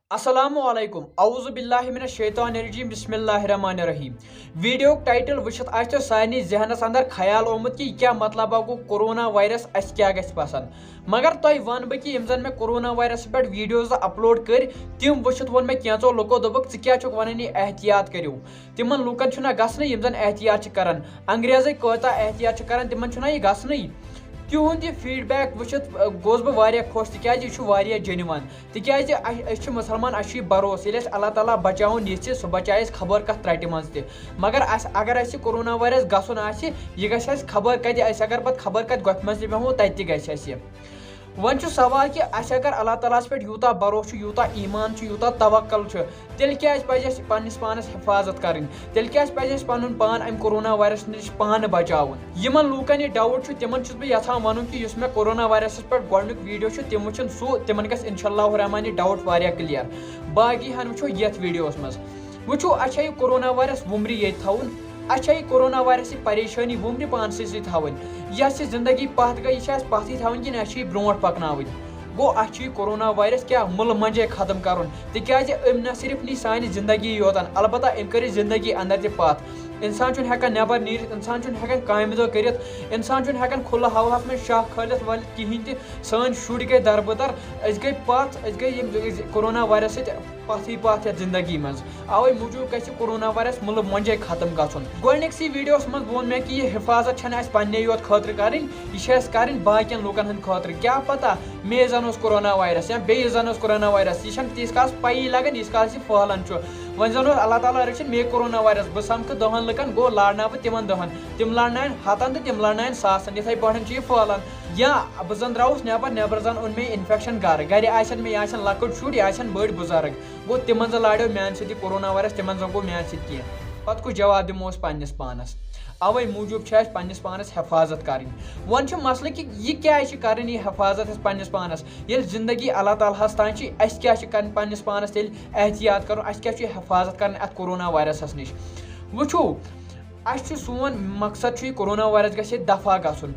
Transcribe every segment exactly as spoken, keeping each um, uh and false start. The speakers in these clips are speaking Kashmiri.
السلام علیکم، اعوذ باللہ من الشیطان الرجیم، بسم اللہ الرحمن الرحیم۔ ویڈیوک ٹائٹل وٕچھِتھ آسہِ تۄہہِ سارنٕے ذہنس اندر خیال آمُت کہِ یہِ کیٛاہ مطلب گوٚو کورونا وائرس، اَسہِ کیٛاہ گژھِ پسند۔ مگر تۄہہِ ونہٕ بہٕ کہِ یِم زن مےٚ کورونا وائرس پٮ۪ٹھ ویڈیوز اپلوڈ کٔرۍ، تِم وٕچھِتھ ووٚن مےٚ کینٛژو لُکو، دوٚپُکھ، "ژٕ کیٛاہ چھُکھ ونان، یہِ احتیاط کٔرِو"۔ تِمن لوٗکن چھُنہ گژھنٕے یِم زن احتیاط چھِ کران۔ انگریزے کۭژاہ احتیاط چھِ کران، تِمن چھُنہ یہِ گژھنٕے۔ تِہُنٛد یہِ فیڈبیک وٕچھِتھ، ٲ، گوس بہٕ واریاہ خۄش، تِکیازِ یہِ چھُ واریاہ جینوَن۔ تِکیازِ اَ-، أسۍ چھِ مُسلمان، اَسہِ چھُ یہِ بھروسہٕ، ییٚلہِ اَسہِ اللہ تعالیٰ بچاوُن یژھِ، سُہ بچایہِ اَسہِ خبر کتھ ترٛٹہِ منٛز تہِ۔ مگر اَسہِ، اگر اَسہِ کورونا وائرس گژھُن آسہِ، یہِ گژھِ اَسہِ خبر کتہِ، أسۍ اگر پتہٕ خبر کتہِ گۄپھِ منٛز تہِ بیٚہمو، تتہِ تہِ گژھِ اَسہِ یہِ۔ وۄنۍ چھُ سوال کہِ اَسہِ اگر اللہ تعالیٰ ہَس پٮ۪ٹھ یوٗتاہ بھروسہٕ چھُ، یوٗتاہ ایٖمان چھُ، یوٗتاہ توکل چھُ، تیٚلہِ کیٛازِ پَزِ اَسہِ پنٛنِس پانَس حفاظت کَرٕنۍ؟ تیٚلہِ کیٛازِ پَزِ اَسہِ پَنُن پان اَمہِ کورونا وائرس نِش پانہٕ بچاوُن؟ یِمَن لوٗکَن یہِ ڈاوُٹ چھُ، تِمَن چھُس بہٕ یَژھان وَنُن کہِ یُس مےٚ کورونا وائرسَس پٮ۪ٹھ گۄڈٕنیُک ویٖڈیو چھُ، تِم وٕچھِن سُہ، تِمَن گژھِ اِنشاء اللہ الرحمٰن یہِ ڈاوُٹ واریاہ کٕلیَر۔ باقٕے ہَن وٕچھو یَتھ ویٖڈیوَس منٛز۔ وٕچھو، اَسہِ چھا یہِ کورونا وائرس وُمرِ ییٚتہِ تھاوُن؟ اَسہِ چھا یہِ کورونا وائرس یہِ پریشٲنی وُمرِ پانسٕے سۭتۍ تھاوٕنۍ؟ یۄس یہِ زندگی پتھ گٔے، یہِ چھا اَسہِ پتھٕے تھاوٕنۍ کِنہٕ اَسہِ چھِ یہِ برونٛٹھ پکناوٕنۍ؟ گوٚو، اَسہِ چھُ یہِ کورونا وائرس کیٛاہ مُلہٕ منجے ختم کرُن، تِکیٛازِ أمۍ نہ صرف نی سانہِ زندگی یوتن، البتہ أمۍ کٔر یہِ زندگی اندر تہِ پتھ۔ انسان چھُنہٕ ہٮ۪کان نٮ۪بر نیٖرِتھ، انسان چھُنہٕ ہٮ۪کان کامہِ دۄہ کٔرِتھ، انسان چھُنہٕ ہٮ۪کان کھُلہٕ ہوہس منٛز شاہ کھٲلِتھ وٲلِتھ کِہینۍ تہِ۔ سٲنۍ شُرۍ گٔے دربٕدر، أسۍ گٔے پتھ، أسۍ گٔے ییٚمہِ کورونا وائرس سۭتۍ پتھٕے پتھ یتھ زندگی منٛز۔ اوے موٗجوٗب گژھِ کورونا وائرس مُلہٕ مۄنجے ختم گژھُن۔ گۄڈٕنِکسٕے ویڈیوس منٛز ووٚن مےٚ کہِ یہِ حفاظت چھنہٕ اسہِ پننے یوت خٲطرٕ کرٕنۍ، یہِ چھِ اسہِ کرٕنۍ باقین لوٗکن ہٕنٛدِ خٲطرٕ۔ کیٛاہ پتہ مے زن اوس کورونا وائرس یا بیٚیِس زن اوس کورونا وائرس، یہِ چھنہٕ تیٖتِس کالس پیی لگان، ییٖتِس کالس یہِ پھٔہلان چھُ۔ وۄنۍ زن اوس اللہ تعالیٰ رٔچھِنۍ مے کورونا وائرس، بہٕ سمکھٕ دہن لُکن، گوٚو لارناو بہٕ تِمن دہن، تِم لارناون ہتن تہٕ تِم لارناون ساسن، یِتھے پٲٹھۍ چھُ یہِ پھٔہلان۔ یا بہٕ زن درٛاوُس نٮ۪بر، نٮ۪بر زن اوٚن مےٚ انفیکشن گرٕ، گرِ آسن مےٚ، یہِ آسن لۄکٕٹۍ شُرۍ، یہِ آسن بٔڑۍ بُزرگ۔ گوٚو تِمن زن لاریو میانہِ سۭتۍ یہِ کورونا وائرس، تِمن زن گوٚو میانہِ سۭتۍ کینٛہہ۔ پتہٕ کُس جواب دِمو أسۍ پننِس پانس؟ اوے موٗجوٗب چھِ اسہِ پننِس پانس حفاظت کرٕنۍ۔ وۄنۍ چھُ مسلہٕ کہِ یہِ کیازِ چھِ کرٕنۍ یہِ حفاظت اسہِ پننِس پانس؟ ییٚلہِ زندگی اللہ تعالیٰ ہس تام چھِ، اسہِ کیٛاہ چھِ کرٕنۍ پننِس پانس تیٚلہِ احتیاط کرُن؟ اسہِ کیٛاہ چھُ یہِ حفاظت کرٕنۍ اتھ کورونا وائرسس نِش؟ وٕچھِو، اسہِ چھُ، سون مقصد چھُ یہِ کورونا وائرس گژھِ ییٚتہِ دفع گژھُن۔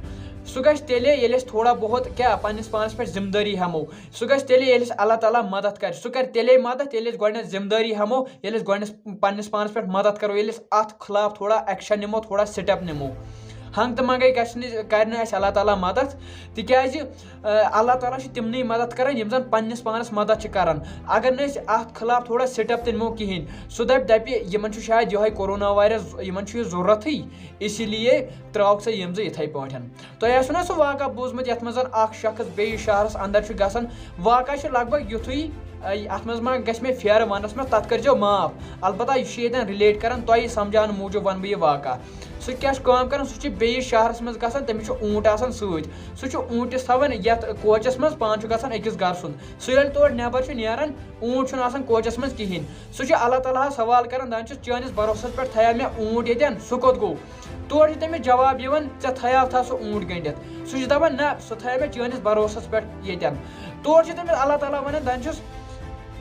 سُہ گژھِ تیٚلے ییٚلہِ أسۍ تھوڑا بہت کیٛاہ پننِس پانس پٮ۪ٹھ ذمہٕ دٲری ہٮ۪مو۔ سُہ گژھِ تیٚلے ییٚلہِ اَسہِ اللہ تعالیٰ مدد کرِ۔ سُہ کرِ تیٚلے مدد ییٚلہِ أسۍ گۄڈٕنٮ۪تھ ذمہٕ دٲری ہٮ۪مو، ییٚلہِ أسۍ گۄڈٕنٮ۪تھ پننِس پانس پٮ۪ٹھ مدد کرو، ییٚلہِ أسۍ اتھ خلاف تھوڑا ایکشن نِمو، تھوڑا سٹیپ نِمو۔ ہنگ تہٕ منگے گژھِ نہٕ، کرِ نہٕ اَسہِ اللہ تعالیٰ مدد، تِکیازِ، آ، اللہ تعالیٰ چھُ تِمنٕے مدد کران یِم زن پننِس پانس مدد چھِ کران۔ اگر نہٕ أسۍ اتھ خلاف تھوڑا سٹیپ تہِ نِمو کِہینۍ، سُہ دپہِ، دپہِ، یِمن چھُ شاید یِہوے کورونا وائرس، یِمن چھُ یہِ ضروٗرتھٕے، اسی لیے ترٛاوکھ سا یِم زٕ یِتھے پٲٹھۍ۔ تۄہہِ آسِوٕ نا سُہ واقعہ بوٗزمُت یتھ منٛز زن اکھ شخص بیٚیِس شہرس اندر چھُ گژھان؟ واقعہ چھُ لگ بگ یُتھُے، اے، اتھ منٛز ما گژھِ مےٚ پھیرٕ وننس منٛز، تتھ کٔرۍزیو معاف۔ البتہ یہِ چھُ ییٚتٮ۪ن ریلیٹ کران، تۄہہِ سمجھاونہٕ موٗجوٗب ونہٕ بہٕ یہِ واقعہ۔ سُہ کیٛاہ چھُ کٲم کران؟ سُہ چھُ بیٚیِس شہرس منٛز گژھان، تٔمِس چھُ اوٗنٹ آسان سۭتۍ۔ سُہ چھُ اوٗنٹِس تھاوان یتھ کوچس منٛز، پانہٕ چھُ گژھان أکِس گرٕ سُنٛد۔ سُہ ییٚلہِ تورٕ نٮ۪بر چھُ نیران، اوٗنٹ چھُنہٕ آسان کوچس منٛز کِہینۍ۔ سُہ چھُ اللہ تعالیٰ ہس حوالہٕ کران، دپان چھُس، "چٲنِس بھروسس پٮ۪ٹھ تھایو مےٚ اوٗنٹ ییٚتٮ۪ن، سُہ کوٚت گوٚو؟" تورٕ چھُ تٔمِس جواب یِوان، "ژےٚ تھایاو تھا سُہ اوٗنٹ گٔنڈِتھ؟" سُہ چھُ دپان، "نہ، سُہ تھایو مےٚ چٲنِس بھروسس پٮ۪ٹھ ییٚتٮ۪ن۔" تورٕ چھُ تٔمِس اللہ تعالیٰ ونان، دپان چھُس،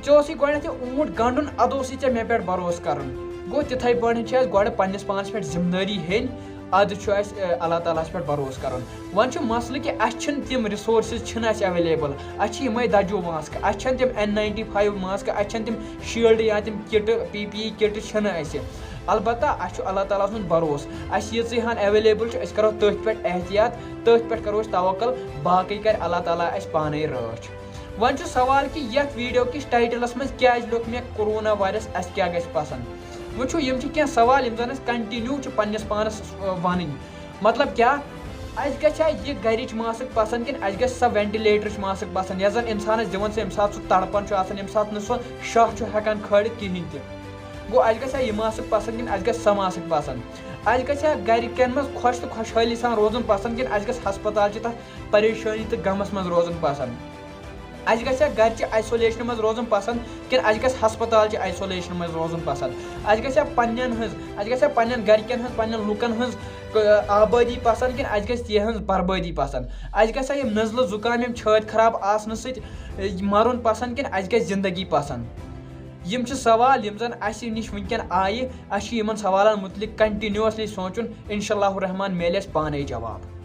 "ژےٚ اوسُے گۄڈٕنٮ۪تھ یہِ اوٗنٹ گنڈُن، ادٕ اوسُے ژےٚ مےٚ پٮ۪ٹھ بھروسہٕ کرُن۔" گوٚو، تِتھے پٲٹھۍ چھِ اسہِ گۄڈٕ پننِس پانس پٮ۪ٹھ ذمہٕ دٲری ہیٚنۍ، ادٕ چھُ اسہِ، اے، اللہ تعالیٰ ہس پٮ۪ٹھ بھروسہٕ کرُن۔ وۄنۍ چھُ مسلہٕ کہِ اسہِ چھِنہٕ تِم ریسورسز، چھِنہٕ اسہِ اویلیبل۔ اسہِ چھِ یِمے دجو ماسک، اسہِ چھَنہٕ تِم این ناینٹی فایو ماسک، اسہِ چھَنہٕ تِم شیلڈ یا تِم کِٹہٕ، پی پی ای کِٹہٕ چھِنہٕ اسہِ۔ البتہ اسہِ چھُ اللہ تعالیٰ سُنٛد بھروسہٕ، اسہِ ییٖژٕے ہن اویلیبل چھُ، أسۍ کرو تٔتھۍ پٮ۪ٹھ احتیاط، تٔتھۍ پٮ۪ٹھ کرو أسۍ توکل، باقٕے کرِ اللہ تعالیٰ اسہِ پانے رٲچھ۔ وۄنۍ چھُ سوال کہِ یتھ ویڈیو کِس ٹائٹلس منٛز کیازِ لیوٚکھ مےٚ کورونا وائرس، اسہِ کیٛاہ گژھِ پسند؟ وٕچھِو، یِم چھِ کینٛہہ سوال یِم زن اسہِ کنٹینیو چھِ پننِس پانس، ٲ، ونٕنۍ۔ مطلب کیٛاہ؟ اسہِ گژھِ ہا یہِ گرِچ ماسک پسند کِنہٕ اسہِ گژھِ سۄ وینٹیلیٹرٕچ ماسک پسند، یۄس زن انسانس دِوان چھِ ییٚمہِ ساتہٕ سُہ تڑپان چھُ آسان، ییٚمہِ ساتہٕ نہٕ سُہ شاہ چھُ ہٮ۪کان کھٲلِتھ کِہینۍ تہِ؟ گوٚو، اسہِ گژھِ ہا یہِ ماسک پسند کِنہٕ اسہِ گژھِ سۄ ماسک پسند؟ اسہِ گژھِ ہا گرِکٮ۪ن منٛز خۄش تہٕ خۄشحٲلی سان روزُن پسند کِنہٕ اسہِ گژھِ ہسپتال چہِ تتھ پریشٲنی تہٕ غمس منٛز روزُن پسند؟ اسہِ گژھِ ہا گرِ چہِ آیسولیشنہِ منٛز روزُن پسند کِنہٕ اسہِ گژھِ ہسپتال چہِ آیسولیشنہِ منٛز روزُن پسند؟ اسہِ گژھِ ہا پننٮ۪ن ہٕنٛز، اسہِ گژھِ ہا پننٮ۪ن گرِکٮ۪ن ہٕنٛز، پننٮ۪ن لُکن ہٕنٛز، آ، آبٲدی پسند کِنہٕ اسہِ گژھِ تِہنٛز بربٲدی پسند؟ اسہِ گژھِ ہا یِم نزلہٕ زُکام، یِم چھٲتۍ خراب آسنہٕ سۭتۍ، اے، مرُن پسند کِنہٕ اسہِ گژھِ زندگی پسند؟ یِم چھِ سوال یِم زن اسہِ نِش وٕنکٮ۪ن آیہِ۔ اسہِ چھِ یِمن سوالن مُتعلق کنٹینیوسلی سونٛچُن۔ انشاء اللہ الرحمٰن میلہِ اسہِ پانے جواب۔